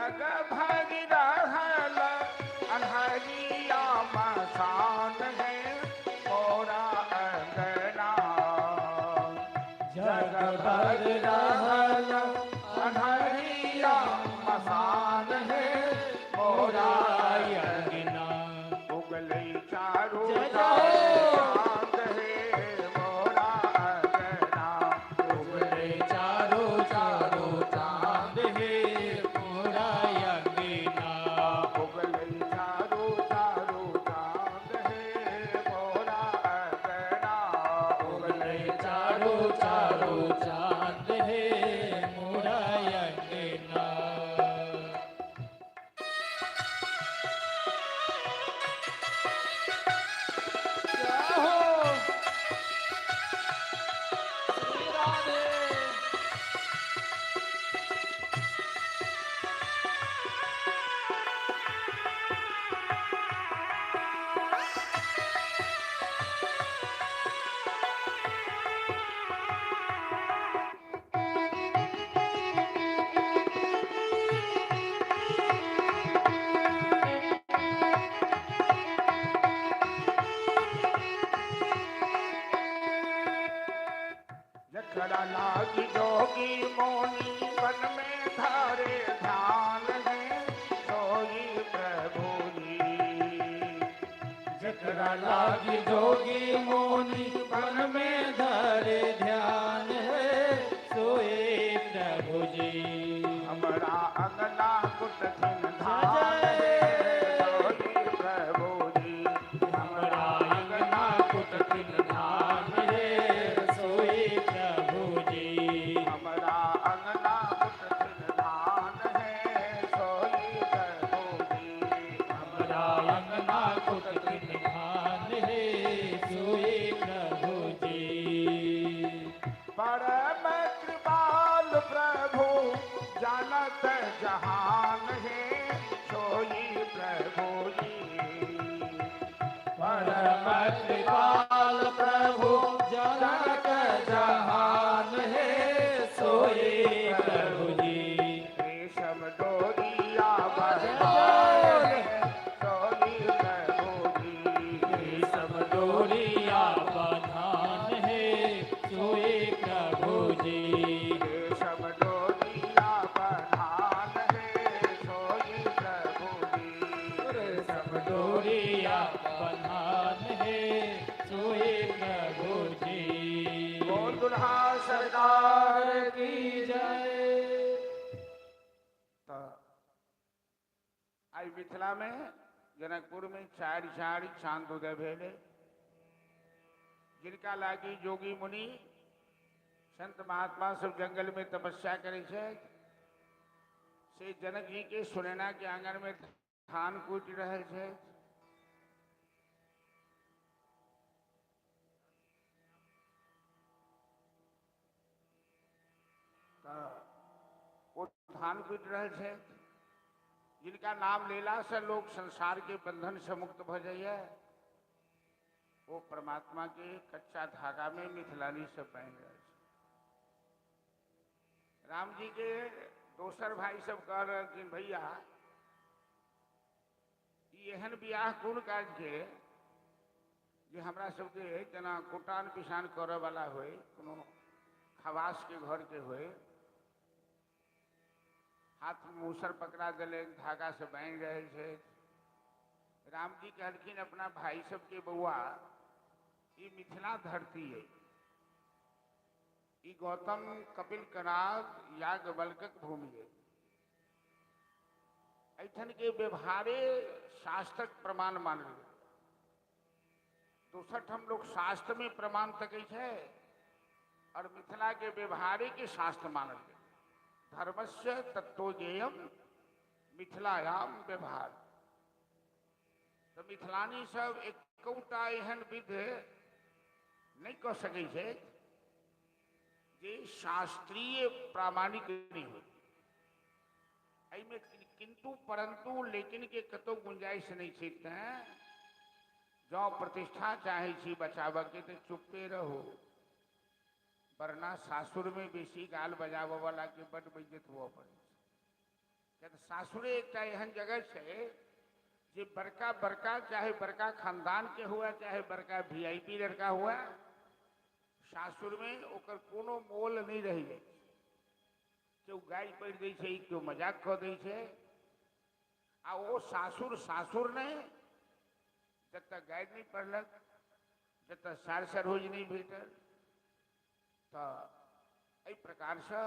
जग भरि रहल अन्हरिया मसान है मोरा अंगना। जग भर रहल अन्हरिया मसान है मोरा अंगना। उगले चारों जय चार जय। चांद है मोरा अंगना। उगले चारों चारों चांद है मोरा अंगना। उगले चारों चारों चांद है मोरा अंगना। उगले चारों चारों चांद है मोरा अंगना। जय हो श्री राधे। जकरा लागी जोगी मोनी वन में धारे ध्यान है सोई प्रभु जी। जकरा लागी जोगी मोनी वन में धरे ध्यान है सोए प्रभु जी। हमरा अंगना कुटथिन धान है सोई प्रभु जी। हमरा अंगना कुटथिन धान है सोए प्रभु जी। हमरा अंगना कुटथिन धान है सोई प्रभु जी। हमरा अंगना कुटथिन धान है सोए प्रभु जी। परम कृपाल प्रभु जानत जहान है सोई प्रभु जी। परम कृपाल प्रभु जनक जहान है सोए प्रभु जी। रेशम डोरिया बंधान है सोई प्रभु जी। रेशम डोरिया बंधान है सोए प्रभु जी। रेशम डोरिया बंधान है सोई प्रभु जी। रेशम डोरिया बंधान है सोए प्रभु जी। बोल दुल्हा सरकार की जय। तऽ आइ मिथिला में जनकपुर में चारि चारि चांद उदय भेलै, जिनका लागी जोगी मुनि संत महात्मा सब जंगल में तपस्या करै छथि, से जनक जी के सुनैना के आंगन में धान कूटि रहल छथि। तऽ ओ धान कूटि रहल छथि, जिनका नाम लेला से लोग संसार के बंधन से मुक्त भऽ जाइए, वो परमात्मा के कच्चा धागा में मिथिलानी सब बान्हि रहल छै। राम जी के दोसर भाई सब कह रहलखिन, भैया ई एहन बियाह कोन काज के जे हमरा सबके जेना कुटान पिसान करऽ वाला होय, कोनो खवास के घर के होय, हाथ में मूसर पकड़ा देलनि, धागा से बान्हि रहल छै। राम जी कहलखिन अपना भाई सबके, बौआ ई मिथिला धरती है, ई गौतम कपिल कनाद याज्ञवल्क्यक भूमि है, एहिठाम के व्यवहारे शास्त्रक प्रमाण मानल गेल। दोसर ठाम लोग शास्त्र में प्रमाण तकै छै और मिथिला के व्यवहारे के शास्त्र मानल गेल। धर्मस्य तत्वज्ञेयम मिथिलायाम व्यवहार। तऽ मिथिलानी सब एकोटा एहन विध नहि कऽ सकै छै जे शास्त्रीय प्रामाणिक नहि होइ। एहिमे किंतु परंतु लेकिन के कतौ गुंजाइश नहि छै। तैं जँ प्रतिष्ठा चाहै छी बचाबऽके तऽ चुप्पे रहू, वरना सासुर में बेसी गाल बजाबऽ वाला के बड बेइज्जत हुअ पड़ै छै। किया तऽ सासुरे एकटा एहन जगह छै जे बड़का बड़का, चाहे बड़का खानदान के हुआ चाहे बड़का वीआईपी लड़का हुआ, सासुर में ओकर कोनो मोल नहीं रहि जाइ छै। केओ गारि पढ़ि दै छै, केओ मजाक कऽ दै छै, आ ओ सासुर सासुर नहि, जतऽ गारि नहि पढ़लक, जतऽ सार सरोज नहि भेटल। तऽ एहि प्रकारसँ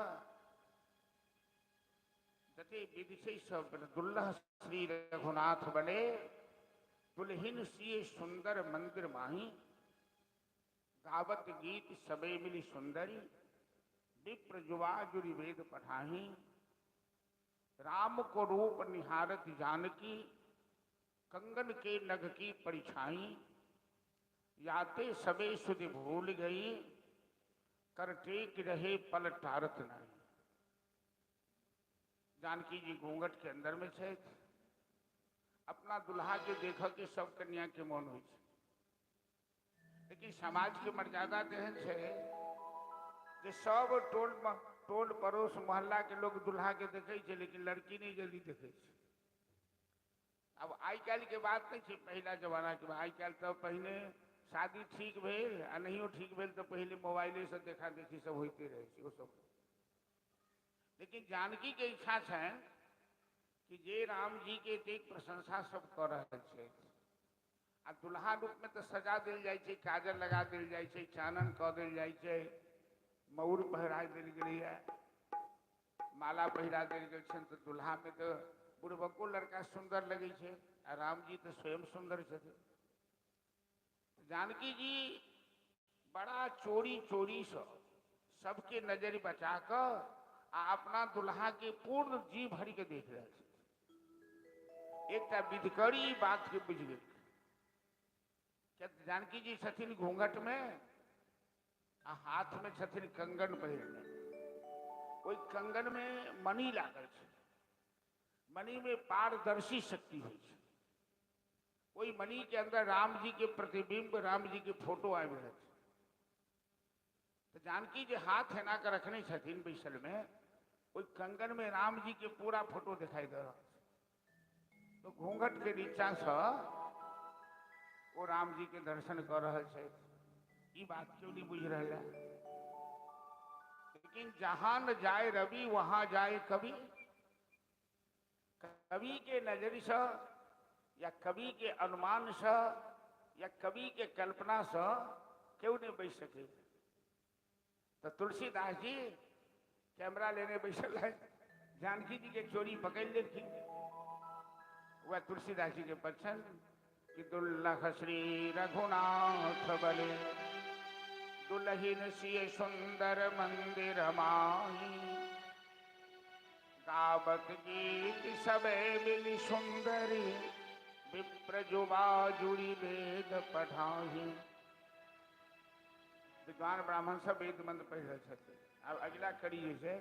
जते विधि छै सब। दुल्लह श्री रघुनाथ बने दुल्हिन सिय सुंदर मंदिर माही, गावत गीत सबे मिली सुंदरी, विप्र जुवा जुरी वेद पढ़ाही, राम को रूप निहारत जानकी, कंगन के नग की परिछाई, याते सबे सुधि भूल गई, कर टेक रहे पल टारत नहीं। जानकी जी घूंघट के अंदर में छथि, अपना दुल्हा के देख के सब कन्या के मन होइ छै, लेकिन समाज के मर्यादा तेहन छै जे सब टोल पड़ोस मोहल्ला के लोग दुल्हा के देखै छै, लेकिन लड़की नहीं जल्दी देखै छै। अब आइ काल्हि के बात नहीं छै, पहिला जमाना के बात। आइ काल्हि तऽ पहिने शादी ठीक भेल आ नहियो ठीक भेल तऽ पहिले मोबाइले से देखा देखी सब होइते रहै छै ओ सब। लेकिन जानकी के इच्छा छनि कि जे राम जी के एतेक प्रशंसा सब कऽ रहल छै, आ दुल्हा रूप में तऽ सजा देल जाइ छै, काजल लगा देल जाइ छै, चानन कऽ देल जाइ छै, मौर पहिरा देल गेलैए, माला पहिरा देल गेल छनि, तऽ दुल्हा में तऽ बुढ़बको लड़का सुन्दर लगै छै, आ रामजी तऽ स्वयं सुन्दर छथिन। जानकी जी बड़ा चोरी चोरी सँ सबके नजरि बचा कऽ आ अपना दुल्हा के पूर्ण जी भरि के देख रहल छथिन। एकटा विधकरी बात के बुझि गेल। जानकी जी छथिन घूंघट में आ हाथ में छथिन कंगन पहिरने, ओहि कंगन में मणि लागल छै, मणि में पारदर्शी शक्ति होइ छै, ओहि मणि के अंदर राम जी के प्रतिबिंब, राम जी के फोटो आबि रहल छै। तऽ जानकी जे हाथ एना कऽ रखने छथिन बैसल में, ओहि कंगन में राम जी के पूरा फोटो दिखाई दे रहल छै। तो घूंघट के नीचा सँ ओ राम जी के दर्शन कऽ रहल छै। ई बात क्यों नहीं बुझि रहल है? लेकिन जहां न जाए रवि वहां जाए कवि। कवि के नजरि सँ या कवि के अनुमान सँ या कवि के कल्पना सँ केओ नहीं बचि सकै। तो तुलसीदास जी कैमरा लेने बैसल है, जानकी जी के चोरी पकड़ लेलखिन। वह तुलसीदास जी के पछन कि दुर्लभ श्री रघुनाथ बले, दुलहिन सिय सुंदर मंदिर माही, गावत गीत सबे मिली सुंदरी, विप्र जुबा जुड़ी वेद पढ़ाही। विद्वान ब्राह्मण सब वेद मंत्र पढ़ि रहल छथिन। आब अगिला कड़ी जे छै,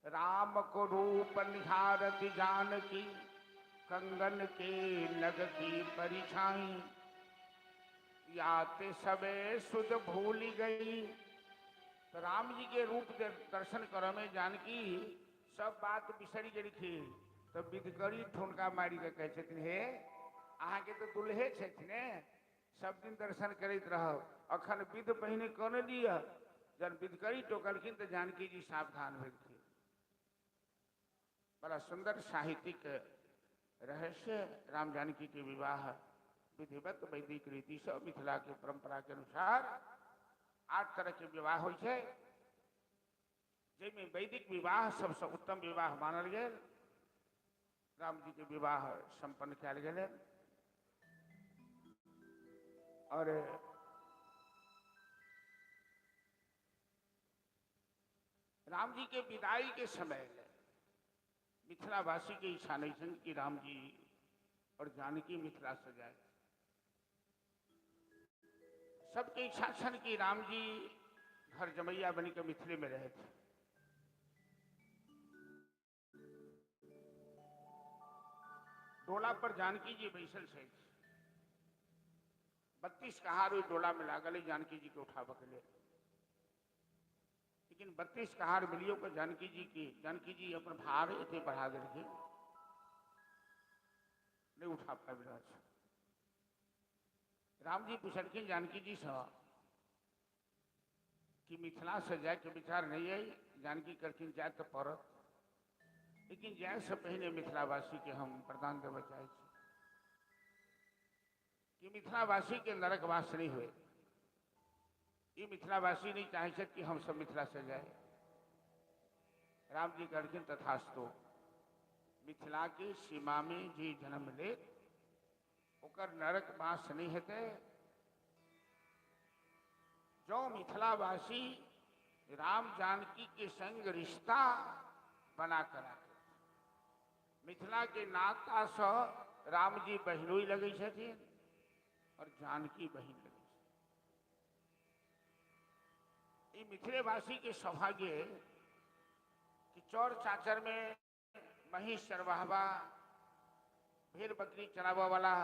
राम को रूप निहारत जानकी, कंगन के नग की परिछाई, याते सबे सुध भूल गई। तो राम जी के रूप दर्शन करऽ में जानकी सब बात बिसरि गेलखिन। तऽ विधकरी ठुनका मारि कऽ कहै छथिन, हे अहाँके तऽ दुल्हे छथिन ने, सब दिन दर्शन करैत रहब, अखन विध पहिने कऽ ने लिअ। जहन विधकरी टोकलखिन तऽ जानकी जी सावधान भेलखिन। बड़ा सुंदर साहित्यिक रहस्य राम जानकी के विवाह विधिवत वैदिक रीति से मिथिला के परंपरा के अनुसार 8 तरह के विवाह होइ छै, जाहिमे वैदिक विवाह सबसे उत्तम विवाह मानल गेल। राम जी के विवाह संपन्न कयल गेलै और राम जी के विदाई के समय मिथिलावासी के इच्छा नहीं छनि कि राम जी और जानकी मिथिला से जाए। सबके इच्छा छनि कि राम जी घर जमैया बनी के मिथिले में रहे। डोला पर जानकी जी बैसल छथि, 32 कहार ओहि डोला में लागल है जानकी जी के उठाबऽ के लेल। लेकिन 32 कहार मिलियो के जानकी जी की, जानकी जी अपन भार एते बढ़ा देलखिन, नहीं उठा पाबि रहल छै। राम जी पुछलखिन जानकी जी से कि मिथिला से जाय के विचार नहीं है? जानकी कहलखिन जाय तो पड़त, लेकिन जाय से पहिने मिथिलावासी के हम वरदान देबय चाहै छी कि मिथिलावासी के नरकवास नहीं हुए। ई मिथिलावासी नहीं चाहे छथि कि हम सब मिथिला से जाए। राम जी कहलखिन तथास्तु, मिथिला के सीमा में जे जन्म ले ओकर नरक वास नहीं हेतै। जो मिथिलावासी राम जानकी के संग रिश्ता बना कर राखे, मिथिला के नाता से राम जी बहिनोई लगै छथिन और जानकी बहिन लगै छथिन। ई मिथिलेवासी के सौभाग्य कि चौर चाचर में महिष चरवाहबा, भेड़ बकरी चलाबऽ वाला,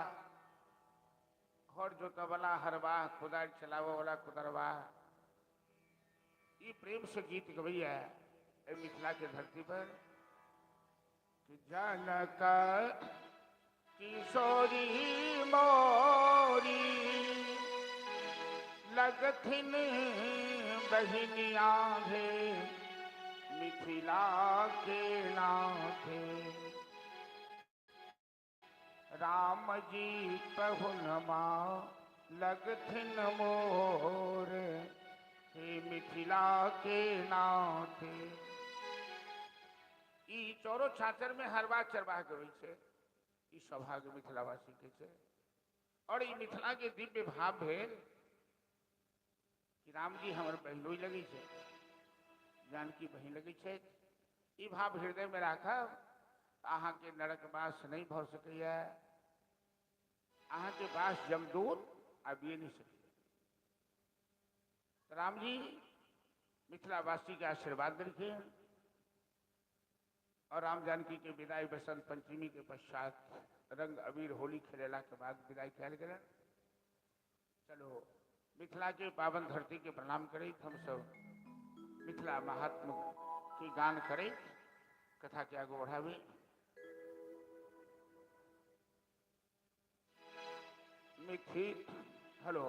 घर जोतऽ वाला हरवाह, कोदारि चलाबऽ वाला कुदरवाह, ई प्रेम से गीत गबैया एहि मिथिला के धरती पर कि जनक किशोरी मोरी लगथिन बहिनिया हे मिथिला के नाथे। राम जी पहुनमा लगथिन मोर हे मिथिला के नाथे। ई चौरो छाचर में हरवा चरवाह गबै छै, ई सौभाग्य मिथिलावासी के छै। और ई मिथिला के दिव्य भाव भेल कि राम जी हमर बहिनोई लगै छै, जानकी बहिन लगै छै। ई भाव हृदय में राखब अहाँके नरकवास नहीं भऽ सकैया, अहाँके वास जमदूत आबिए नहीं सकैया। तो राम जी मिथिलावासी के आशीर्वाद देलखिन और राम जानकी के विदाई बसंत पंचमी के पश्चात रंग अबीर होली खेलेला के बाद विदाई कयल गेलनि। चलो मिथिला के पावन धरती के प्रणाम करैत हम सब मिथिला महात्म के गान करैत कथा के आगू बढ़ाबी। मिथि हेलो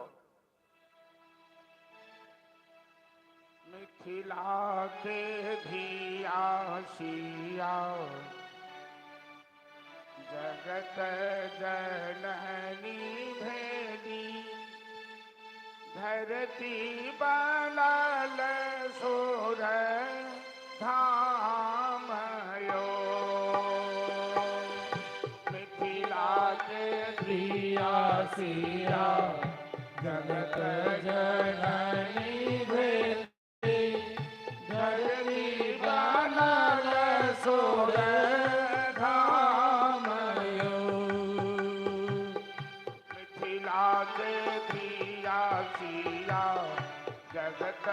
मिथिला के धिया सिया जगत जननी भेली, धरती बनल सुर धाम यो। मिथिला के धिया सिया जगत जननी भेली, धरती बनल सुर धाम यो। मिथिला के धिया सिया जगत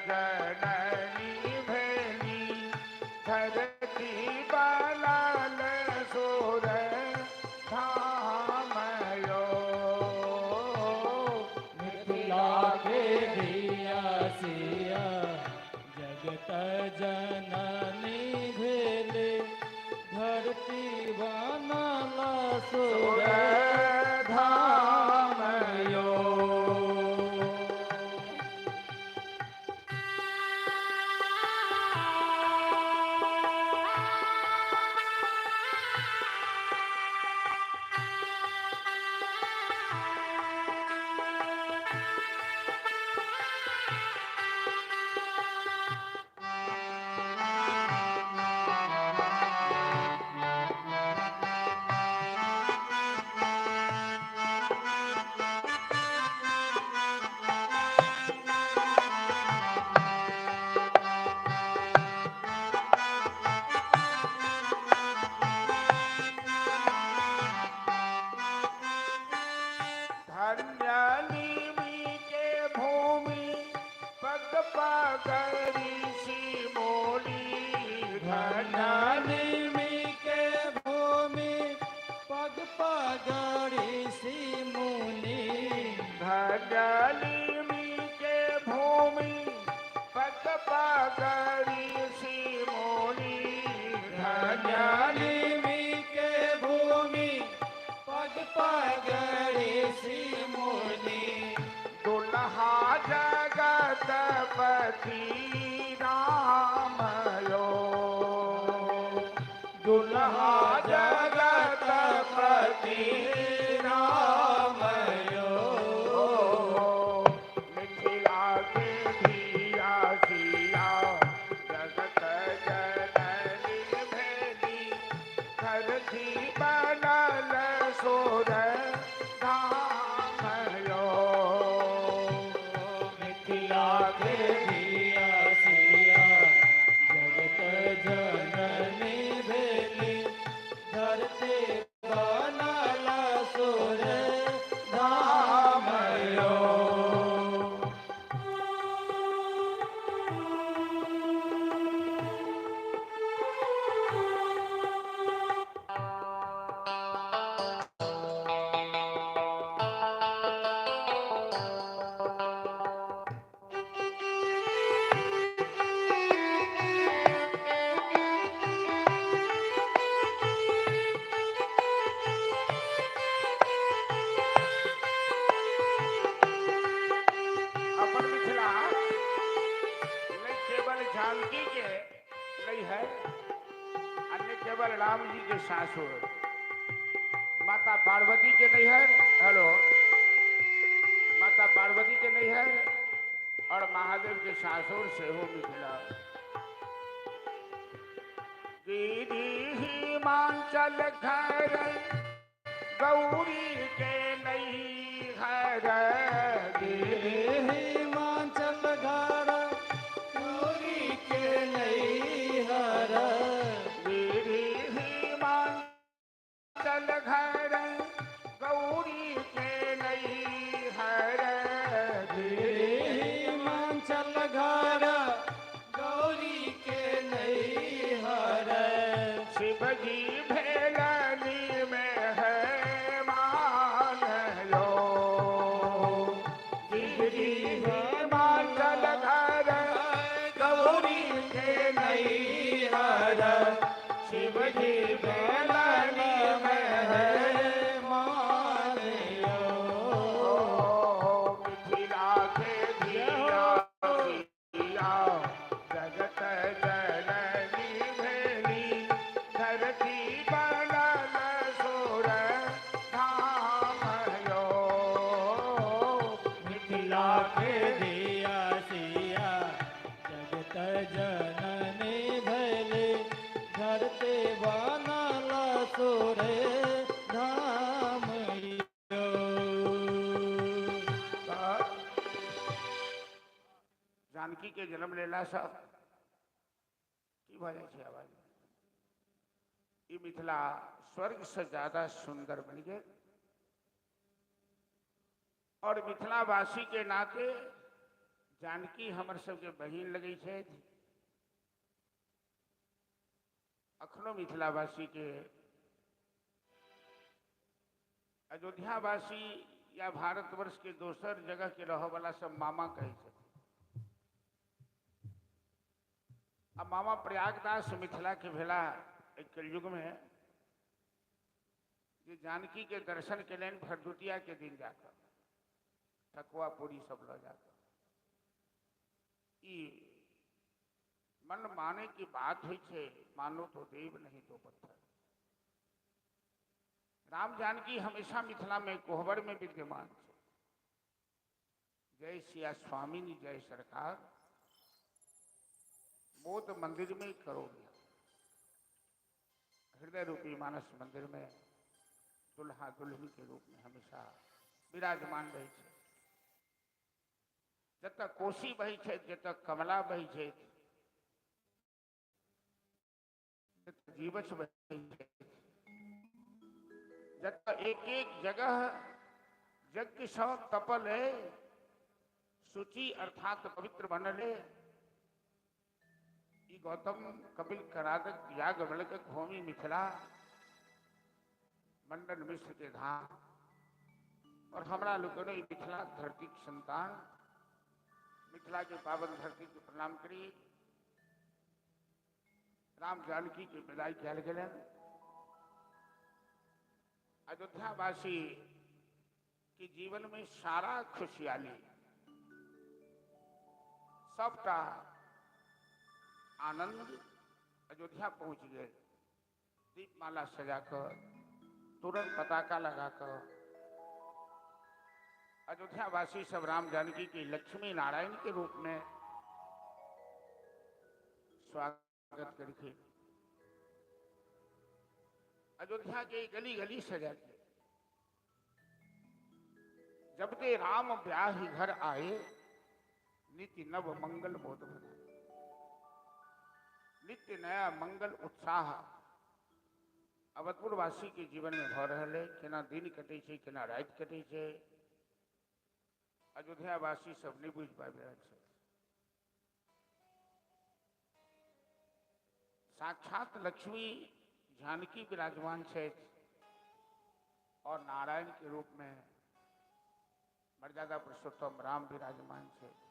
जननी भेली, धरती बनल सुर धाम यो। मिथिला के धिया सिया जगत जननी भेली, धरती बनल सुर धाम यो। धन्य के भूमि पग पगरी सी मोली, धन्य के भूमि पग पगड़ी सी मुनि, धन्य के भूमि पग पगड़ी सी मोनी धन्य के भूमि पग पगड़ी सी मुनि। दुल्हा जगत पति राम यो दुल्हा जगत पति राम यो। मिथिला के धिया सिया जगत जननी भेली धरती बनल सुर धाम यो। मिथिला के धिया सिया जगत जननी भेली धरती बनल सुर धाम यो। अपन मिथिला न केवल जानकी के नहीं है अन्य केवल राम जी के सासुर माता पार्वती के नहीं है। हेलो, माता पार्वती के नहीं है और महादेव के सासुर से हो मिथिला। दीदी हिमाचल घर गौरी के नहीं हर हिमाचल घर गौरी के नहीं हर। हिमाचल घर गौरी के नहीं हर। हिमाचल घर गौरी के नहीं हर। शिव जी भेलनी में है मान लो। शिव जी हिमाचल घर गौरी के नहीं हर। शिव जी भेलनी में है मान लो। मिथिला के धिया सिया जगत जननी भेली धरती बनल सुर धाम यो। मिथिला के धिया सिया जगत जननी भैली धरती बनल सुर धाम यो। जानकी के जन्म लेला सँ की भऽ जाइ छै आवाज। ई मिथिला स्वर्ग से ज्यादा सुंदर बनि गेल और मिथिलावासी के नाते जानकी हमर सबके बहिन लगै छथि। अखनो मिथिलावासी के अयोध्यावासी या भारतवर्ष के दोसर जगह के रहऽ वाला सब मामा कहै छथिन। आ मामा प्रयागदास मिथिला के भेला एहि कलयुग में जे जानकी के दर्शन केलनि भरदुतिया के दिन जाकर ठकुआ पूरी सब लऽ जाकर। ई मन माने की बात होइ छै, मानो तो देव नहीं तो पत्थर। राम जानकी हमेशा मिथिला में कोहबर में विद्यमान छै। जय सिया स्वामिनी जय सरकार बोध मंदिर में करो हृदय रूपी मानस मंदिर में दुल्हा दुल्हन के रूप में हमेशा विराजमान रहै छै। जतऽ कोसी बहै छै, जतऽ कमला बहै छै, जतऽ जीवछ बहै छै, जतऽ एक एक जगह यज्ञ सँ तपल है, शुचि अर्थात पवित्र बनल है। ई गौतम कपिल करादक याज्ञवल्क्य भूमि मिथिला मंडन मिश्र के धाम और हमरा लोकनि मिथिला धरती के संतान मिथिला के पावन धरती के प्रणाम करी। राम जानकी के विदाई कयल गेलनि। अयोध्यावासी के जीवन में सारा खुशहाली, सबटा आनंद अयोध्या पहुंच गए। दीपमाला सजाकर, तुरंत पताका लगाकर अयोध्यावासी सब राम जानकी के लक्ष्मी नारायण के रूप में स्वागत करके अयोध्या के गली गली सजा के जब ते राम ब्याही घर आए, नित्य नव मंगल बोध बनाए। नित्य नया मंगल उत्साह अवधपुरवासी के जीवन में भ रहल है। केना दिन कटे छै, केना राति कटे छै, अयोध्यावासी सब नहीं बुझि पाबि रहल छै। साक्षात लक्ष्मी जानकी विराजमान छथि और नारायण के रूप में मर्यादा पुरुषोत्तम राम विराजमान छथि।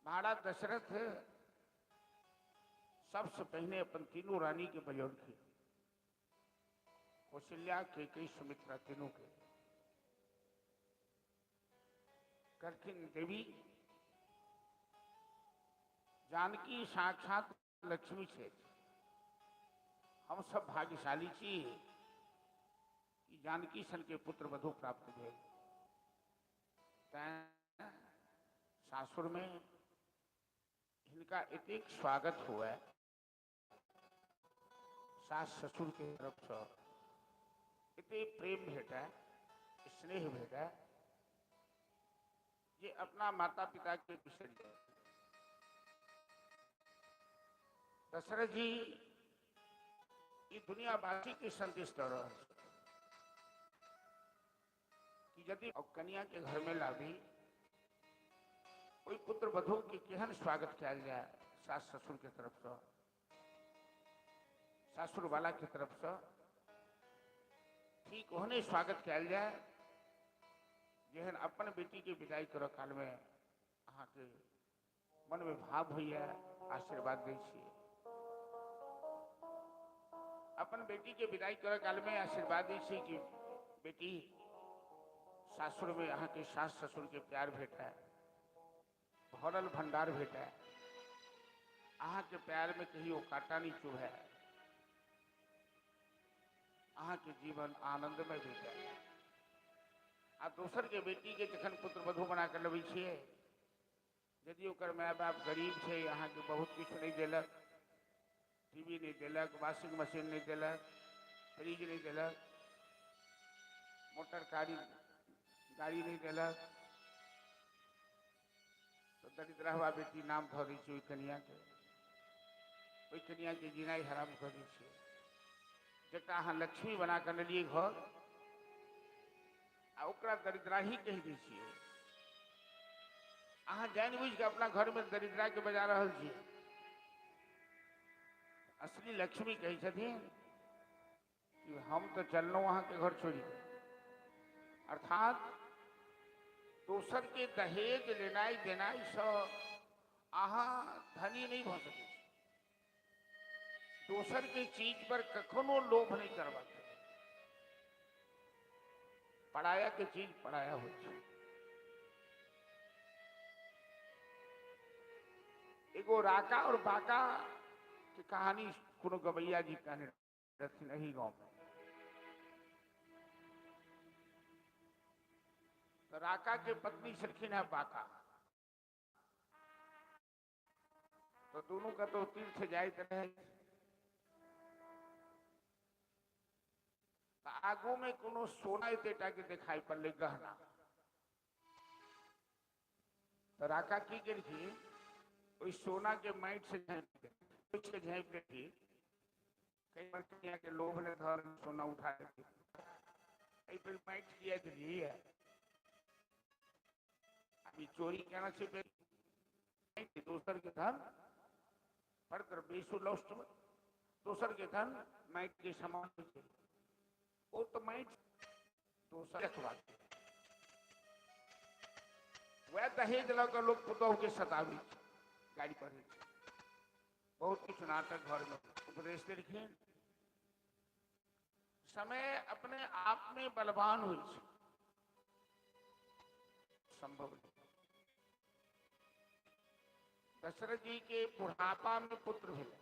महाराज दशरथ सबसे पहले अपन तीनों रानी के बजौलखिन, कौशल्या, कैकेयी, सुमित्रा तीनों के। कहलखिन देवी जानकी साक्षात लक्ष्मी छथि, हम सब भाग्यशाली छी कि जानकी सन के पुत्र वधु प्राप्त भेल। तैं सासुर में हिनका एतेक स्वागत हुए सास ससुर के तरफ से, एतेक प्रेम भेटे, स्नेह भेटे जे अपना माता पिता के बिसरि जाए। दशरथ जी ई दुनियावासी के संदेश दऽ रहल छै कि यदि कन्या के घर में लाबी, ओहि पुत्र वधु के केहन स्वागत कयल जाए सास ससुर के तरफ से, सासुर वाला के तरफ से ठीक ओहने स्वागत कयल जाए जेहन अपन बेटी के विदाई करऽ काल में अहाँके मन में भाव होइए, आशीर्वाद दै छियै। अपन बेटी के विदाई करऽ काल में आशीर्वाद दै छियै कि बेटी सासुर में अहाँके सास ससुर के प्यार भेटै, भरल भंडार भेटै, अहाँके प्यार में कहियो कांटा नहीं चुभै, अहाँके जीवन आनंदमय भेटै। आ दोसर के बेटी के जखन पुत्र वधु बना के लबै छियै, यदि ओकर my बाप गरीब छै, अहाँके बहुत किछु नहीं देलक, टीवी नहीं देलक, वाशिंग मशीन नहीं देलक, फ्रिज नहीं देलक, मोटर गाड़ी गाड़ी नहीं देलक, तो दरिद्रहवा बेटी नाम धऽ दै छै ओहि कनियाके, ओहि कनियाके जीनाइ हराम कऽ दै छियै। जकरा अहाँ लक्ष्मी बना कऽ अनलियै घर, आ ओकरा दरिद्राही कहि दै छियै। अहाँ जानि बुझि कऽ अपना घरमे दरिद्रा के बजा रहल छियै। असली लक्ष्मी कहै छथिन कि हम तऽ चललहुँ अहाँके घर छोड़ि कऽ। अर्थात दोसर के दहेज लेनाइ देनाइ सँ अहाँ धनी नहीं भऽ सकै छी। दोसर के चीज पर कखनो लोभ नहीं करबाक चाही। पराया के चीज पराया होइ छै। एगो राका और बाका के कहानी कोनो गवैया जी कहने रहथिन एही गांव में। तो राका के पत्नी छलखिन है बाका, तो दोनों का तो तीर्थ जाइत रहे। आगू में कोनो सोना एतेटा के दिखाई पड़ले गहना, तो राका की केलखिन ओहि सोना के माटि से झाँपि के झाँपि लेलखिन। कई बार कनिया के लोभ ने धर सोना उठा लेलखिन, एहि पर माटि किया देलियै, अभी चोरी केना छै, दोसर के धन पर द्रव्येषु लौष्ट, दोसर के धन माटि के समान होइ छै, ओ तो माटि दोसर रखबाक। वएह दहेज लऽ कऽ लोक पुतोहुके सताबै छै, गारि पढ़ै छै। बहुत किछु नाटक घरमे उपदेश देलखिन। समय अपने आप में बलवान होइ छै, संभव नहीं। दशरथ जी के बुढ़ापा में पुत्र भेलै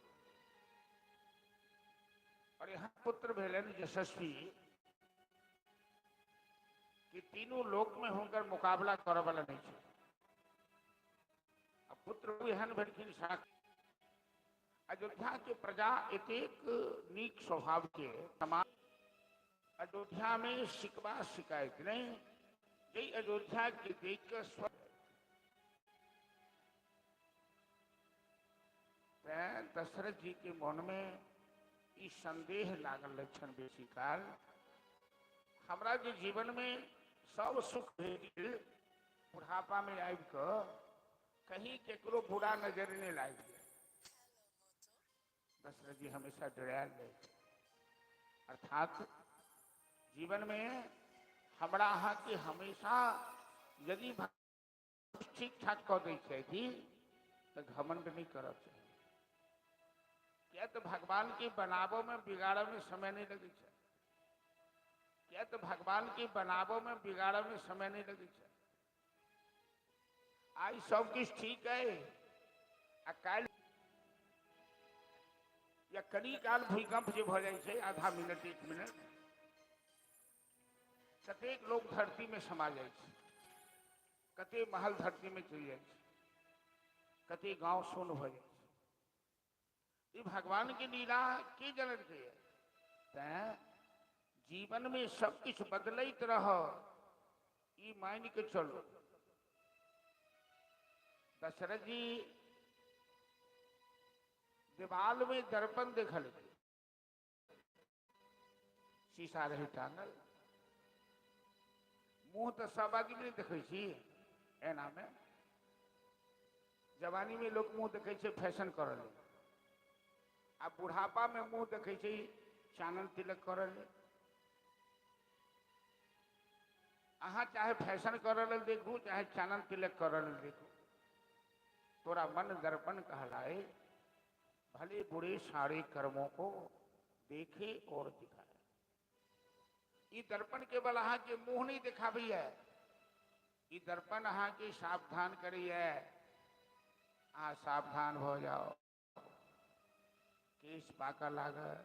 और यहाँ पुत्र भेलनि यशस्वी कि तीनू लोक में हुनकर मुकाबला करऽ वाला नहीं छै। आ पुत्र एहन भेलखिन साख। अयोध्या के प्रजा एतेक नीक स्वभाव के समाज, अयोध्या में शिकवा शिकायत नहीं, जे अयोध्या के देख के स्व तैं दशरथ जी के मन में ई संदेह लागल लक्षण बेसी काल, हमरा जे जीवन में सब सुख भेट गेल, बुढ़ापा में आबि कऽ कहीं केकरो बुरा नजर नहीं लागि गेल। दशरथ जी हमेशा डरायल रहे। अर्थात जीवन में हमरा अहाँ के हमेशा यदि ठीक ठाक कऽ दै छथि तऽ घमंड नहीं करब चाही, किया तऽ भगवान के बनाबऽ में बिगाड़ऽ में समय नहीं लगै छै। किया तऽ भगवान के बनाबऽ में बिगाड़ऽ में समय नहीं लगै छै। आइ सब किछु ठीक है आ काल्हि या कनी काल भूकंप जे भऽ जाइ छै, आधा मिनट 1 मिनट, कतेक लोग धरती में समा जाइ छै, कतेक महल धरती में चलि जाइ छै, कतेक गांव सुन भऽ जाइ छै। ई भगवान के लीला के जनलकै है। तैं जीवन में सब किछु बदलैत रह, ई मानि के चलू। दशरथ जी दीवाल में दर्पण देखल, शीशा रहे टांगल, मुंह तो सब आदमी नहीं देखै छी एना में। जवानी में लोग मुंह देखै छै फैशन करऽ लेल, आ बुढ़ापा में मुंह देखै छै चानन तिलक करऽ लेल। अहाँ चाहे फैशन करऽ लेल देखू, चाहे चानन तिलक करऽ लेल देखू, तोरा मन दर्पण कहलाए, भले बुरे सारे कर्मों को देखे और दिखाए। ई दर्पण केवल अहाँ के मुंह नहीं देखाबैया, ई दर्पण अहाँ के सावधान करैया। अहाँ सावधान हो जाओ, केश पाकऽ लागल,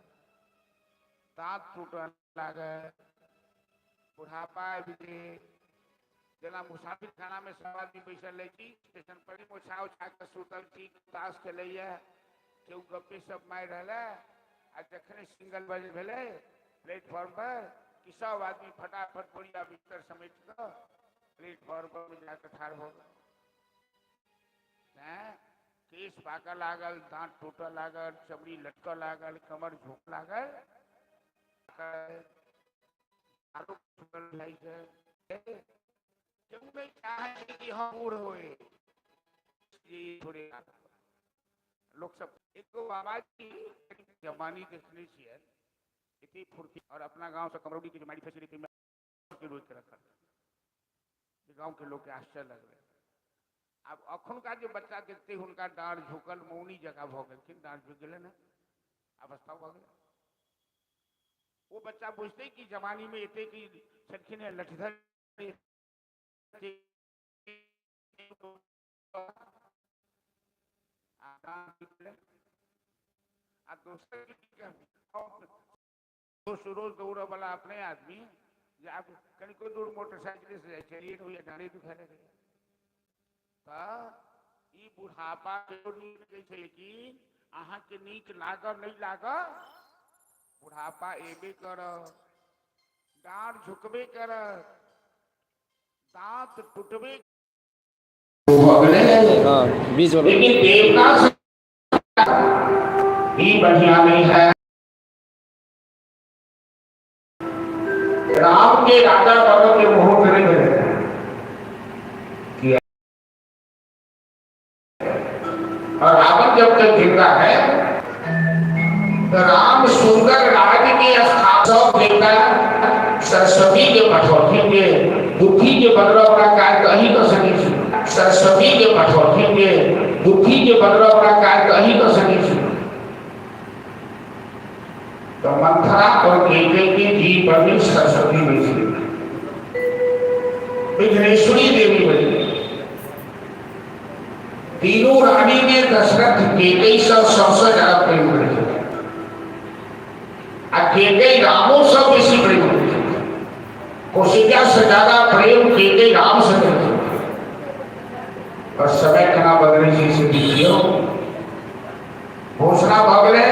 दांत टूटऽ लागल, बुढ़ापा आबि गेल। जेना मुसाफिर खाना में सब आदमी बैसल रहै छी, स्टेशन पर ओछा ओछा कऽ सुतल छी, ताश खेलैया, केओ गप्पे सब मारि रहल है, आ जखने सिंगल बज भेलै प्लेटफॉर्म पर कि सब आदमी फटाफट बोरिया बिस्तर समेट कऽ प्लेटफॉर्म पर जाकऽ ठाढ़ भऽ गेल। तैं केश पाकऽ लागल, दांत टूटऽ लागल, चमड़ी लटकऽ लागल, कमर झुकऽ लागल, आरो जाइ छै। केओ नहि चाहै छै कि हम बूढ़ होए, थोड़े लोक सब एगो बाबाजी जवानी देखने छियै, एते फुर्ती, और अपना गांव से कमरौली के जे मारि फैसिलिटी में के रोकि रखल, जे गांव के लोग के आश्चर्य लगलै। आब अखुनका जे बच्चा देखते हुनका डाँड़ झुकल मौनी जकाँ भऽ गेलखिन, डाँड़ झुकि गेलै ने, अवस्था भऽ गेलै। ओ बच्चा बुझतै कि जवानी में एते कि छलखिन हेँ लठधर, आ दोसर रोज दौड़ऽ वाला अपने आदमी जे आब कनिको दूर मोटरसाइकिल से जाइ छै, होइए डाँड़े दुखाय लगैए। तऽ ई बुढ़ापा नीक लगै छै, लेकिन अहाँके नीक लागऽ नहि लागऽ, बुढ़ापा एबे करत, डाँड़ झुकबे करत, दांत टूटबे भऽ गेलै। हाँ, बीच वाला। लेकिन देवता भी बढ़िया नहीं है। राम के राजा बनने के मुहूर्त नहीं भेलै। और रावण जब तक जिंदा है तो राम सुंदर राज्य के स्थान सब देवता सरस्वती के पठौथिन के बुद्धि के बदलाव का कार्य कहीं कर सके छी। सरस्वती के पठौलखिन जे बुद्धि के बदलऽ वाला कार्य तऽ अहीं कऽ सकै छी। तो मंथरा और केकई के जी पर भी सरस्वती बैसली, विघ्नेश्वरी देवी बनी। तीनों रानी ने दशरथ केकई से सबसे ज्यादा प्रेम करै छलै आ केकई रामो से बेसी प्रेम करै छलै। कौशल्या से ज्यादा प्रेम केकई राम से करै छलै। और समय केना बदलै छै से देखियौ। घोषणा भऽ गेलै,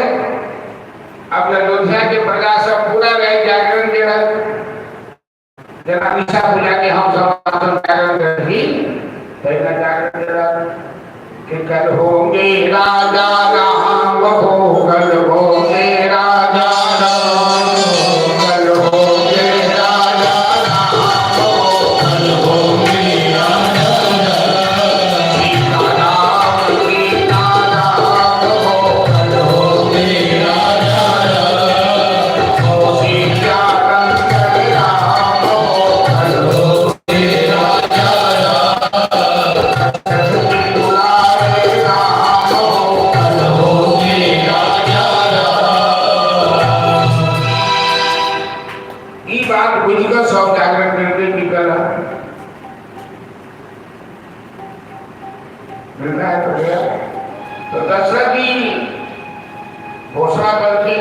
अब अयोध्या के प्रजा सब पूरा राति जागरण केलक। जेना निशा पूजा के हम सब जागरण करी तहिना जागरण केलक कि कल होंगे राजा राम हो, कल होंगे राजा राम, कल होंगे राजा राम हो, कल होंगे राजा सीता राम, सीता राम हो, कल होंगे राजा राम हो, सीता राम हो, कल होंगे राजा राम हो, कल होंगे राजा राम। ई बात बुझि कऽ सब जागरण करके निकल मिलना है तो गया। तो दशरथ जी घोषणा करके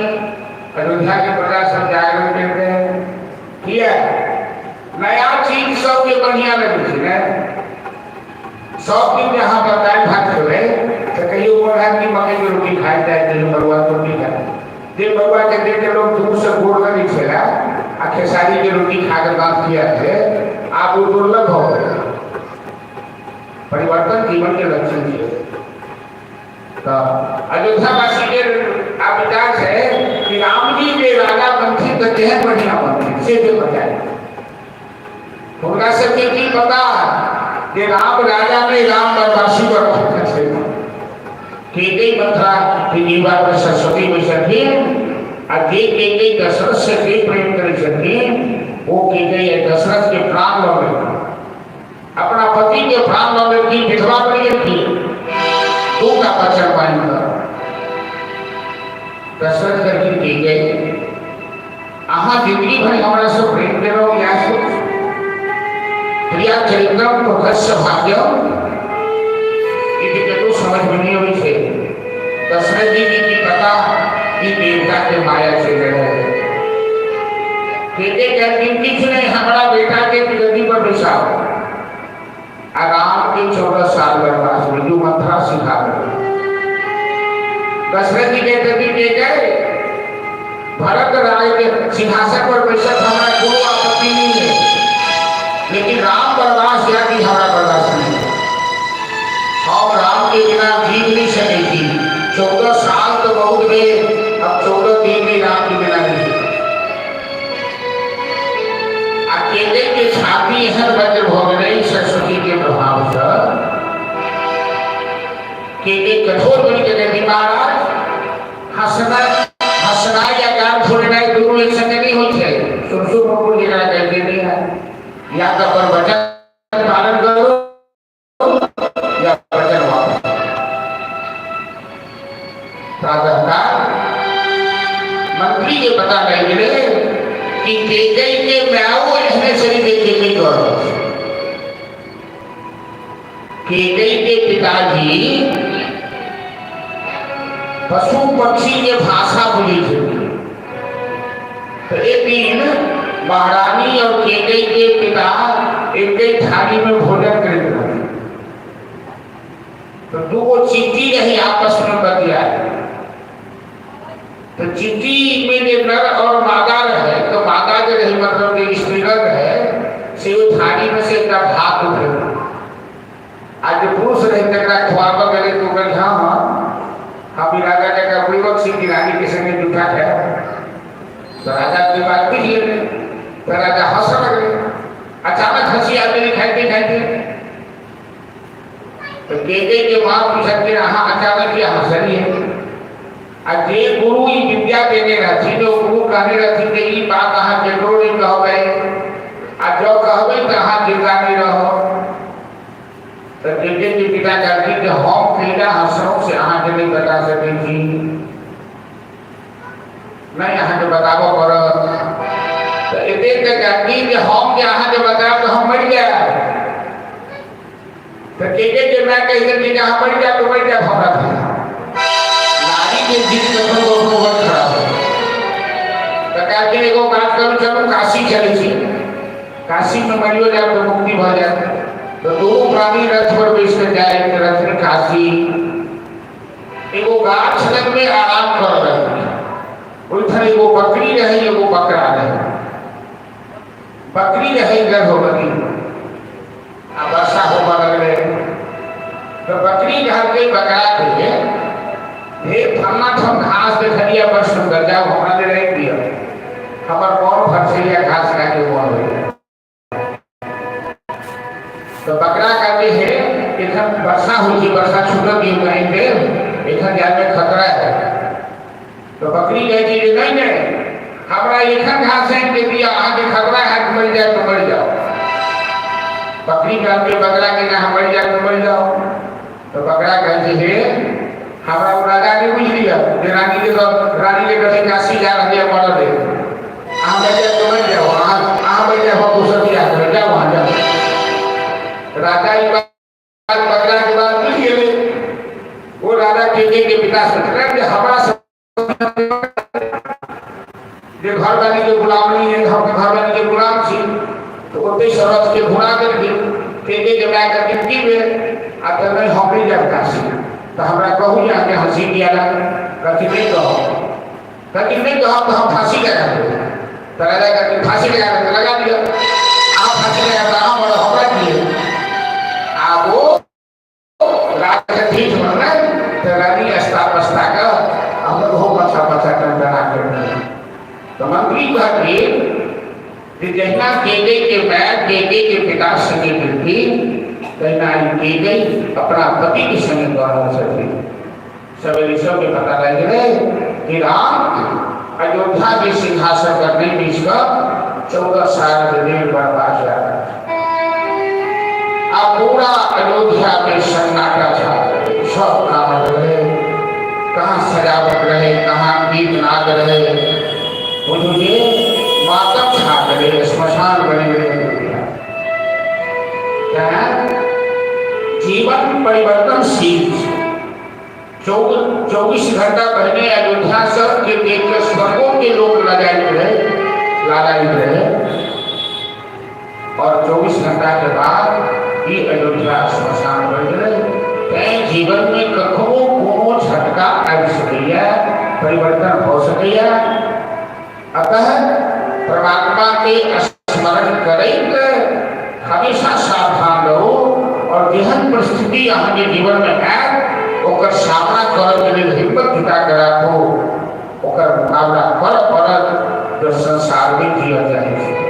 अयोध्या के प्रजा सब जागरण करते हैं। किया नया चीज सबके बढ़िया लगे छै ने। सब दिन यहाँ पर दालि भात खेबै तो कहियो मोन हैत कि मकई के रोटी खाइ जाए, कहियो मड़ुआ के रोटी खाइ। जे मड़ुआ के देख के लोग दूर से गोड़ लगै छलै आ खेसारी के रोटी खा के दाँत किया थे, आब ओ दुर्लभ भऽ गेलै। परिवर्तन जीवन के लक्षण छै। तो अयोध्यावासी के आब विचार छै कि राम जी के राजा बनथिन तऽ केहन बढ़िया बनथिन से देखल जाय। हुनका सबके की पता जे राम राजा नहीं, राम वनवासी बनथिन छै। केकई मंथरा के जीवा पर सरस्वती बैसलखिन आ जे केकई दशरथ से जे प्रेम करै छथिन ओ केकई दशरथ के प्राण लऽ लेलखिन, अपना पति के प्राण लऽ लेलखिन, विधवा बनि गेलखिन। दू टा वचन मानि कऽ दशरथ कहलखिन केकई अहाँ जिंदगी भरि हमरा से प्रेम केलहुँ, इएह सोच प्रिया चरित्रम प्रभस्य भाग्यम ई ककरो समझ में नहीं अबै छै। दशरथ जी के की पता कि देवता के माया चलि रहल है। केकई कहलखिन किछु नहीं, हमारा बेटा के गद्दी पर बैसाओ आ राम के 14 साल वनवास में जो मंथरा सिखा रहे। दशरथ जी कहते केकई भरत राय के सिंहासन पर बैसत हमारा कोनो आपत्ति नहीं है, लेकिन राम वनवास जाके हमारा बर्दाश्त नहीं है। हम राम के बिना जीव नहीं सके थी। 14 साल तो बहुत गए, अब 14 दिन भी राम के बिना नहीं जी। आ केकई के छाती एहन वज्र भऽ गेलै सरस्वती के प्रभाव से केकई कठोर बनि के कहलखिन महाराज हंसना हंसना या गाल फोड़नाइ दुनू एक संगे नहीं होइ छै। सुरसुर मुरमुर जेकरा कहते नहीं है, या तो अपन वचन पालन करो या वचन वापस। प्रातःकाल मंत्री के पता लग गेलै कि केकई के मायो एहने शरीर के केकई कर रहल छै। केकई के पिताजी पशु पक्षी के भाषा बुझै छलखिन। तो एक दिन महारानी और केकई के पिता एक ही थाली में भोजन करैत रहथिन। तो दूगो चींटी रही आपस में बतियाए। तो चींटी में जे नर और मादा रहे, तो मादा जे रही मतलब जे स्त्रीगण रहे से ओ थाली में से एकटा भात उठेलक आ जे पुरुष रहे तकरा खुआबऽ गेलै तो कहल हाँ हाँ हम ई राजा के बुड़बक सिंह की रानी के संगे जूठा खाए। तो राजा के बात बुझि गेलै, तो राजा हंसऽ लगलै। अचानक हंसी आबि गेलै खाइते खाइते। तो केकई के माँ पूछलखिन अहाँ अचानक किया हंसलियै? आ जे गुरु ई विद्या देने रहथिन ओ गुरु कहने रहथिन जे ई बात अहाँ केकरो नहीं कहबै आ जँ कहबै तऽ अहाँ जिंदा नहीं रहब। तो जे हम कैला हंसलहुँ से अहाँके नहि बता सकै छी, नहि अहाँके बताबऽ पड़त। तऽ एतेक तऽ कहलखिन जे हम जे अहाँके बतायब तऽ हम मरि जायब। तऽ के के माय कहि देलखिन जे अहाँ मरि जायब तऽ मरि जायब हमरा। नारी के जिद कखनो कखनो बड़ खराब होइ। तऽ कहलखिन एगो काज करू, चलू काशी चलै छी, काशीमे मरियो जायब तऽ मुक्ति भऽ जायत। तऽ दुनू प्राणी रथ पर बैस कऽ जाइत रहथिन काशी। एगो गाछ लगमे आराम कर रहथिन, ओहिठाम एगो बकरी रहै, एगो बकरा रहै। बकरी रहै गर्भवती आ वर्षा होबऽ लगलै तऽ बकरी कहलकै बकरा के, हे फलना ठाम घास देखलियै बड़ सुन्दर, जाउ हमरा ले राखि दिअ, हमर मन भरसैया घास खाके मन होइया। तऽ बकरा कहलकै, हे एखन वर्षा होइ छै, वर्षा छूटत दियौ कहीं देर, एखन जायमे खतरा है। तऽ बकरी कहै छै जे नहि नहि, हमरा एखन घास आनि के दिअ, अहाँके खतरा हैत, मरि जायब तऽ मरि जाउ। बकरी कहलकै बकरा के, अहाँ मरि जायब तऽ मरि जाउ। तऽ बकरा कहै छै, हे हमरा ओ राजा नहि बुझि लिअ जे रानी के रानी के कथी काशी जा रहलै मरल है, अहाँ मरि जायब तऽ मरि जाउ, अहाँ अहाँ मरि जायब, हम दोसर बियाह करब, जाउ अहाँ जाउ। राजा ई बात बकरा के बात बुझि गेलै। ओ राजा के के पिता सोचलनि जे हमरा जे घरवाली के गुलाम नहीं है, हम घरवाली के गुलाम छी। तो ओते शरत के घुरा देलखिन। के के माय कहलखिन की भेल? आ तऽ नहि, हम नहि जायब काशी, तऽ हमरा कहू जे अहाँके हँसी किया लागल? कहलखिन नहि कहब। कहलखिन नहि कहब तऽ हम फांसी लगा देब। तऽ राजा कहलखिन फांसी लगा देब तऽ लगा दिअ, अहाँ फांसी लगा तऽ अहाँ मरब, हमरा की? आब ओ राजा ठीक बनलै तऽ रानी अस्ता पस्ता कऽ हमर ओहो पछा पछा टनटना कर। तऽ मंत्री कहलखिन जे जहिना केके के माय केके के पिता संगे गेलखिन, तहिना ई केके अपना पति के संगे कऽ रहल छथिन। सवेरे सबके पता लागि गेलै कि राम अयोध्या के सिंहासन पर नहीं बैस कऽ 14 साल के लेल वनवास जा रहल। आ पूरा अयोध्या में सन्नाटा छा गेलै, सब कानल रहे, कहाँ सजावट रहे, कहाँ गीत नाद रहे, बुझू जे मातम छा गेलै, श्मशान बनि गेलै अयोध्या। तैं जीवन परिवर्तनशील छै। 24 घंटा पहिने अयोध्या सबके देख के स्वर्गों के लोग लगाइत रहे, लालायित रहे, और 24 घंटा के बाद ई अयोध्या श्मशान बनि गेलै। तैं जीवन में कखनो कोनो झटका आबि सकैया, परिवर्तन भऽ सकैया। अतः परमात्मा के स्मरण करैत हमेशा सावधान रहू और जेहन परिस्थिति अहाँके जीवन में आयत ओकर सामना करऽ के लेल हिम्मत जुटा के राखू, ओकर मुकाबला करऽ पड़त जब संसार में जियऽ चाहै छी।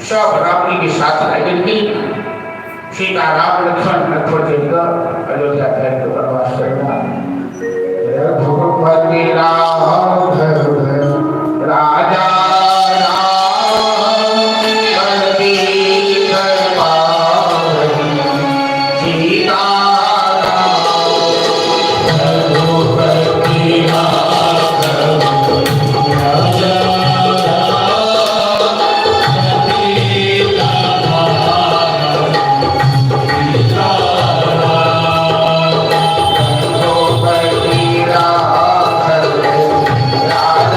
सब राम जी के साथ आबि गेलखिन। सीता राम लक्ष्मण रथ पर चढ़ि कऽ अयोध्या त्यागि कऽ वनवास करला। रघुपति राघव राजा राम पतित पावनी सीता राम। रघुपति राघव राजा राम पतित पावनी सीता राम। रघुपति राघव राजा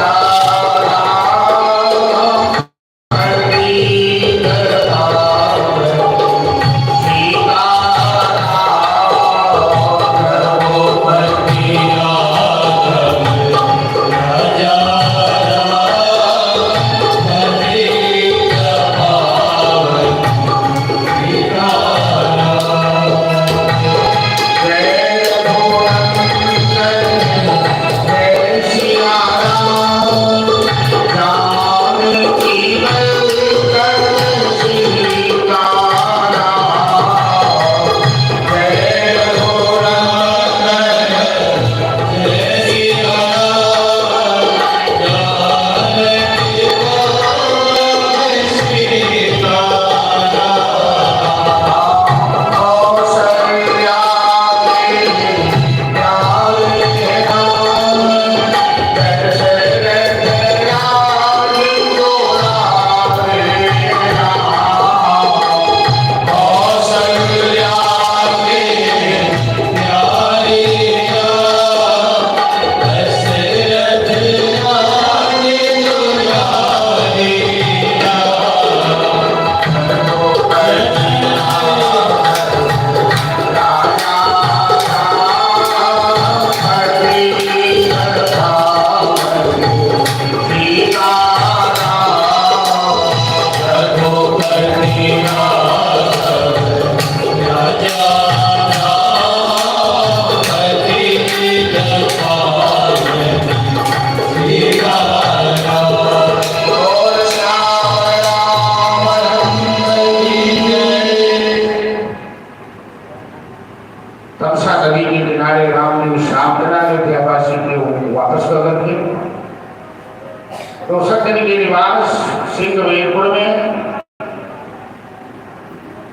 वीरपुर में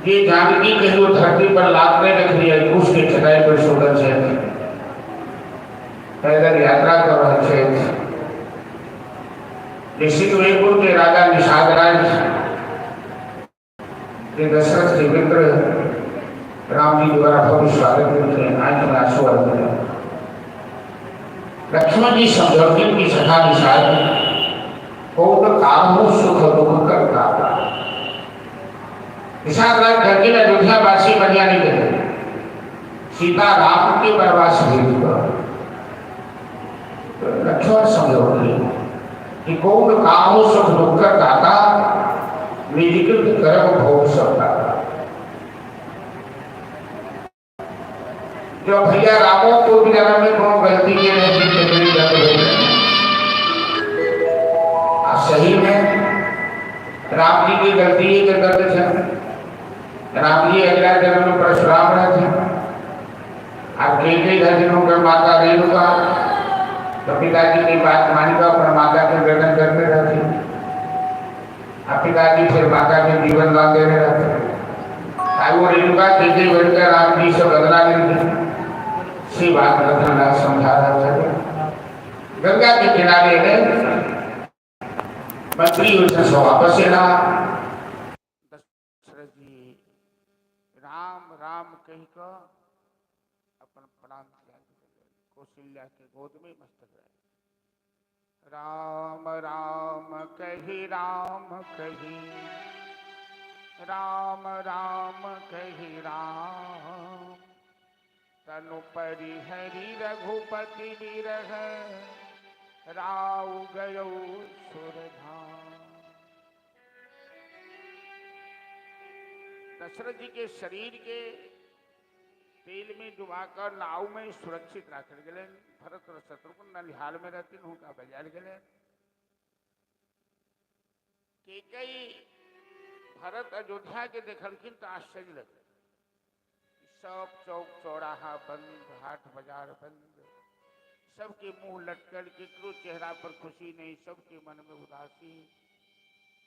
जे जानकी कहियो धरती पर लात नहीं रखली है, कुश के चटाई पर सुतल छै, पैदल यात्रा कर रहल छै। निश्चित वीरपुर के राजा निषाद राज जे दशरथ के मित्र राम जी द्वारा भव्य स्वागत केलखिन, आंखि में आंसू आबि गेल। लक्ष्मण जी समझौलखिन कि सखा निषाद कौन काहू सुख दुख करता। निषाद राज कहलखिन अयोध्या वासी बढ़िया नहीं रहे, सीता राम के वनवास भेज दो। लक्ष्मण समझौलखिन कि कौन काहू सुख दुख करता, निजकृत कर्म भोग सबका। जो भैया रामो को भी जन्म में कोनो गलती के नहीं थी, आ सही में राम जी की गलती ही के दर्द है। राम जी अगला जन्म में परशुराम रहे थे, आ के के रहते उनकर माता रेणुका, तो पिताजी की बात मानिका पर माता के गर्दन करते रहते, आ पिताजी फिर माता के जीवन दान देने रहते। वो रेणुका के के बढ़कर राम जी से बदला लेते, सी बात लखन समझा रहा था। गंगा के किनारे गए मंत्री उनसे वापस एला। दशरथ जी राम राम कह के अपन प्राण त्याग देलनि, कौशल्या के गोद में मस्तक रहे। राम राम कही राम कही राम राम कही राम, तनु परिहरि रघुपति विरह राव गयो सुरधाम। दशरथ जी के शरीर के तेल में डुबाकर नाव में सुरक्षित राखल गेलनि। भरत और शत्रुघ्न ननिहाल में रहथिन, हुनका बजायल गेलनि। केकई भरत अयोध्या के देखलखिन तो आश्चर्य लगल, सब चौक चौराहा बंद, हाट बाजार बंद, सबके मुंह लटकल, केकरो चेहरा पर खुशी नहीं, सबके मन में उदासी।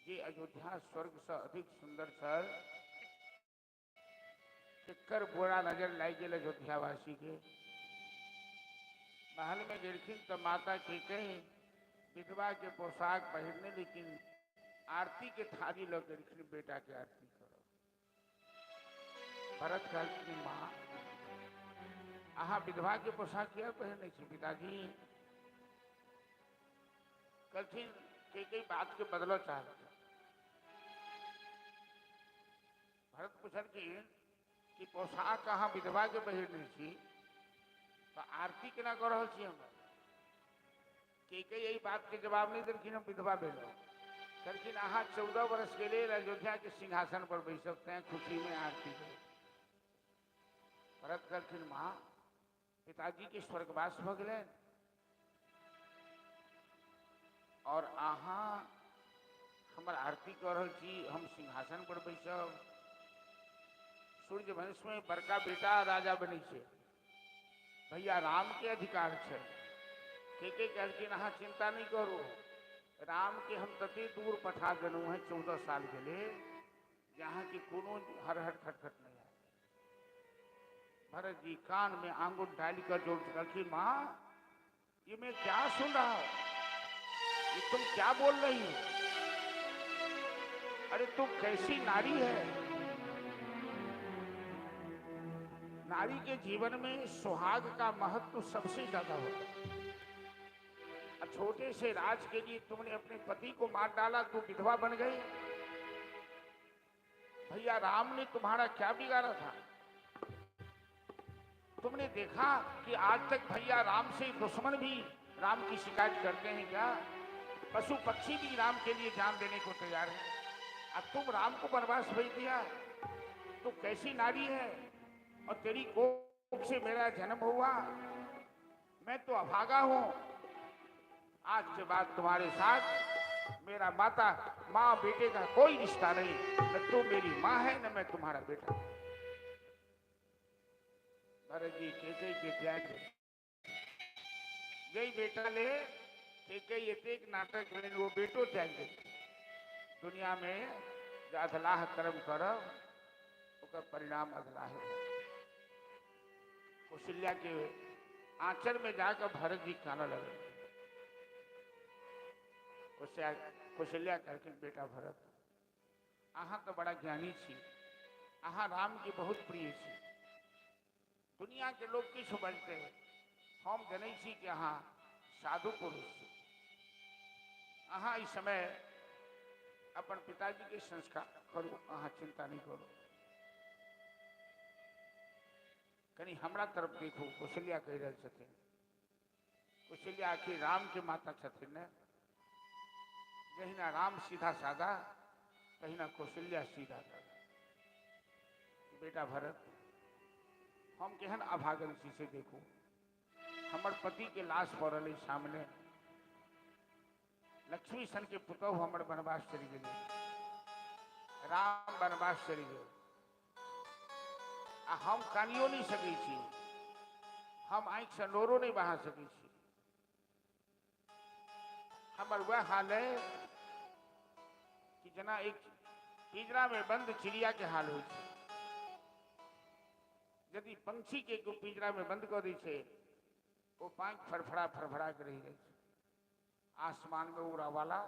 जे अयोध्या स्वर्ग से अधिक सुंदर छल, केकर बुरा नजर लागि गेल अयोध्यावासी के। महल में गेलखिन तो माता के कहे विधवा के पोशाक पहिरने, लेकिन आरती के थाली लग गेलखिन, बेटा के आरती करो। भरत कहलखिन माँ अहाँ विधवा के पोशाक किया पहिरने छी पिताजी? कहलखिन के कई बात के बदलो चाहलखिन। भरत पुछलखिन कि पोशाक अहाँ विधवा के पहिरने छी तो आरती केना कऽ रहल छी हमरा? के कई एहि बात के जवाब नहीं देलखिन, हम विधवा भेलहुँ। कहलखिन अहाँ 14 वर्ष के लेल अयोध्या के सिंहासन पर बैसब, तैं खुशी में आरती करू। भरत कहलखिन माँ पिताजी के स्वर्गवास भऽ गेलनि और अहाँ हमर आरती कऽ रहल छी, हम सिंहासन पर बैसब। सूर्यवंश में बड़का बेटा राजा बनै छै, भैया राम के अधिकार छै। के के कहलखिन अहाँ चिंता नहीं करू, राम के हम तते दूर पठा देलहुँ हैं 14 साल के लिए, जहाँ की कोनो हर हर खटखट नहीं है। भरत जी कान में आंगुर डाल कर जोर से कहलखिन माँ ये मैं क्या सुन रहा हूं, ये तुम क्या बोल रही हो? अरे तुम कैसी नारी है? नारी के जीवन में सुहाग का महत्व सबसे ज्यादा होता है। छोटे से राज के लिए तुमने अपने पति को मार डाला, तू विधवा बन गई। भैया राम ने तुम्हारा क्या बिगाड़ा था? तुमने देखा कि आज तक भैया राम से दुश्मन भी राम की शिकायत करते हैं क्या? पशु पक्षी भी राम के लिए जान देने को तैयार है। अब तुम राम को वनवास भेज दिया, तो कैसी नारी है? और तेरी कोख से मेरा जन्म हुआ, मैं तो अभागा हूं। आज के बाद तुम्हारे साथ मेरा माता माँ बेटे का कोई रिश्ता नहीं, न तू मेरी माँ है न मैं तुम्हारा बेटा। भरत जी केकई के त्याग गई बेटा ले केकई एतेक नाटक भेल, वो बेटो त्याग दे। दुनिया में जे अधलाह कर्म करब ओकर परिणाम अधलाह है। कौशल्या के आंचल में जाकर भरत जी कानऽ लगल। कौशल्या कहलखिन बेटा भरत, अहाँ तो बड़ा ज्ञानी छी, अहाँ राम के बहुत प्रिय छी, दुनिया के लोग किछु बजते, हम जनै छी कि अहाँ साधु पुरुष छी, अहाँ इस समय अपन पिताजी के संस्कार करू, अहाँ चिंता नहीं करू, कनी हमरा तरफ देखू। कौशल्या कहि रहल छथिन, कौशल्या आखिर राम के माता छथिन ने, जहिना राम सीधा साधा तहिना कौशल्या सीधा साधा। बेटा भरत, हम केहन अभागल छी से देखू, हमर पति के लाश पड़ल अछि सामने, लक्ष्मी सन के पुतहु हमर वनवास चलि गेलै, राम वनवास चलि गेल, आ हम कानियो नहीं सकै छी, हम आँखि से नोरो नहीं बहा सकै छी, हमर वह हाल है कि जेना एक पिंजरा में बंद चिड़िया के हाल होइ छै। यदि पंछी के केओ पिंजरा में बंद कऽ दै छै, ओ पाँखि फड़फड़ा फड़फड़ा के रहि जाइ छै। आसमान में उड़ा वाला,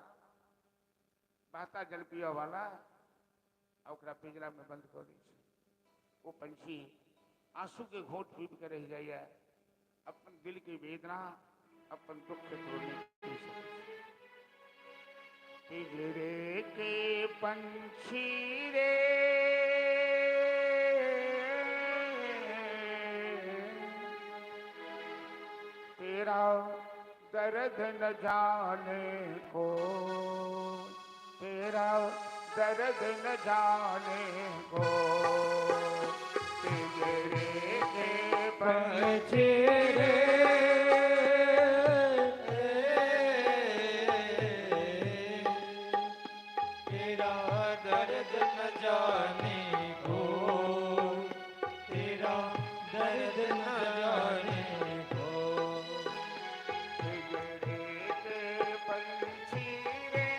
बहता जल पिया वाला, आ ओकरा पिंजरा में बंद कऽ दै छै। ओ पंछी आंसू के घोट पीब के रहि जाइए, अपन दिल के वेदना, अपन दुख के तोड़ने के सकै। पिंजरे के पंछी रे, तेरा दर्द न जाने को, तेरा दर्द न जाने को, पिंजरे के पंछी रे, तेरा दर्द न जाने को, तेरा दर्द न जाने को, पिंजरे के पंछी रे,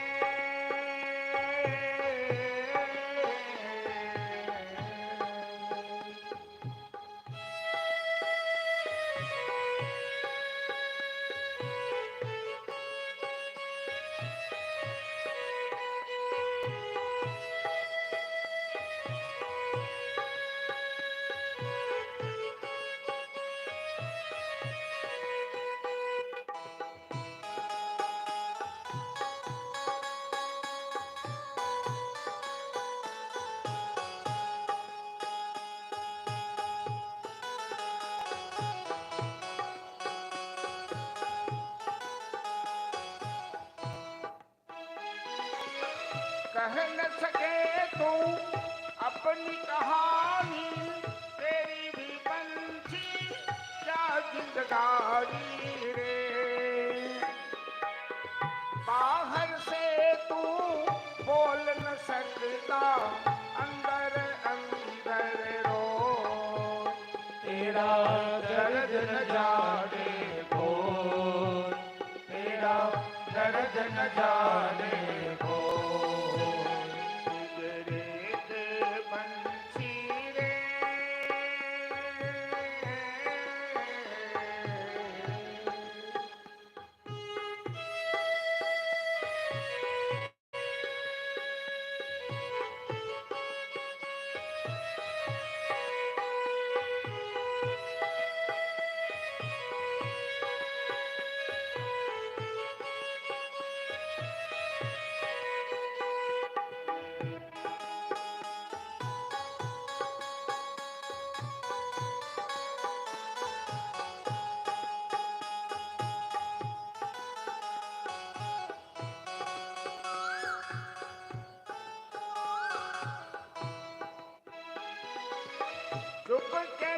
कह न सके तू अपनी कहानी, तेरी भी पंछी क्या जिंदगानी रे, बाहर से तू बोल न सकता, अंदर अंदर रो, तेरा दर्द न जाने को, तेरा दर्द न जाने को, पिंजरे के पंछी रे,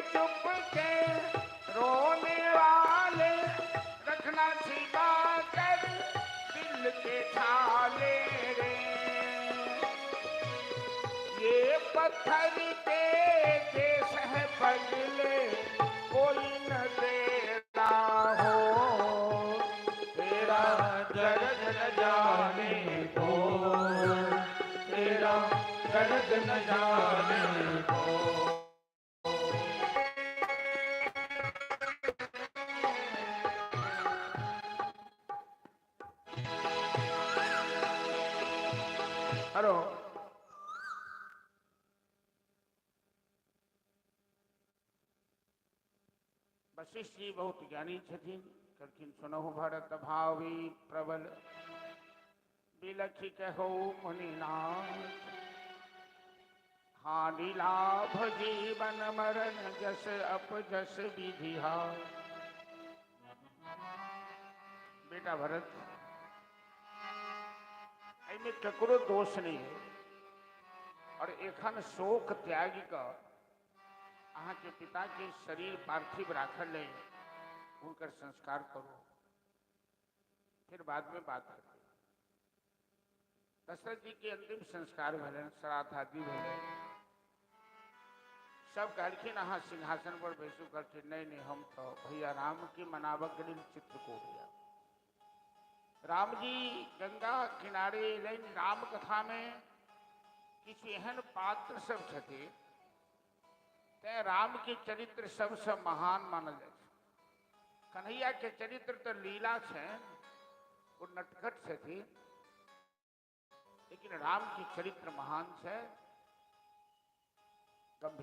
चुप के रोने वाले, रखना छिपा कर दिल के छाले रे, ये पत्थर के देश है बदले, कोई न तेरा हो, तेरा दर्द न जाने को, जग न जाने को। हेलो, वशिष्ठ जी बहुत ज्ञानी छथिन, कहलखिन सुनहु भरत भावी प्रबल, बिलखि कहो मुनिनाथ, हानि लाभ जीवन मरण जस अपजस विधिहा। बेटा भरत, एहिमे ककरो दोष नहीं है, और एखन शोक त्याग कऽ अहाँके पिता के शरीर पार्थिव राखल है, हुनकर संस्कार करू, फिर बाद में बात हेतै। दशरथ जी के अंतिम संस्कार भेलनि, श्राद्ध आदि भेलनि, सब कहलखिन अहाँ सिंहासन पर बैसू। कहलखिन नहीं नहीं, हम तो भैया राम के मनाबक लेल चित्रकूट जायब। राम जी गंगा किनारे अयलनि। राम कथा में किछु एहन पात्र सब छथिन, तैं राम के चरित्र सबसे महान मानल जाइ छै। कन्हैया के चरित्र तो लीला छै, ओ नटखट छथिन, लेकिन राम के चरित्र महान छै।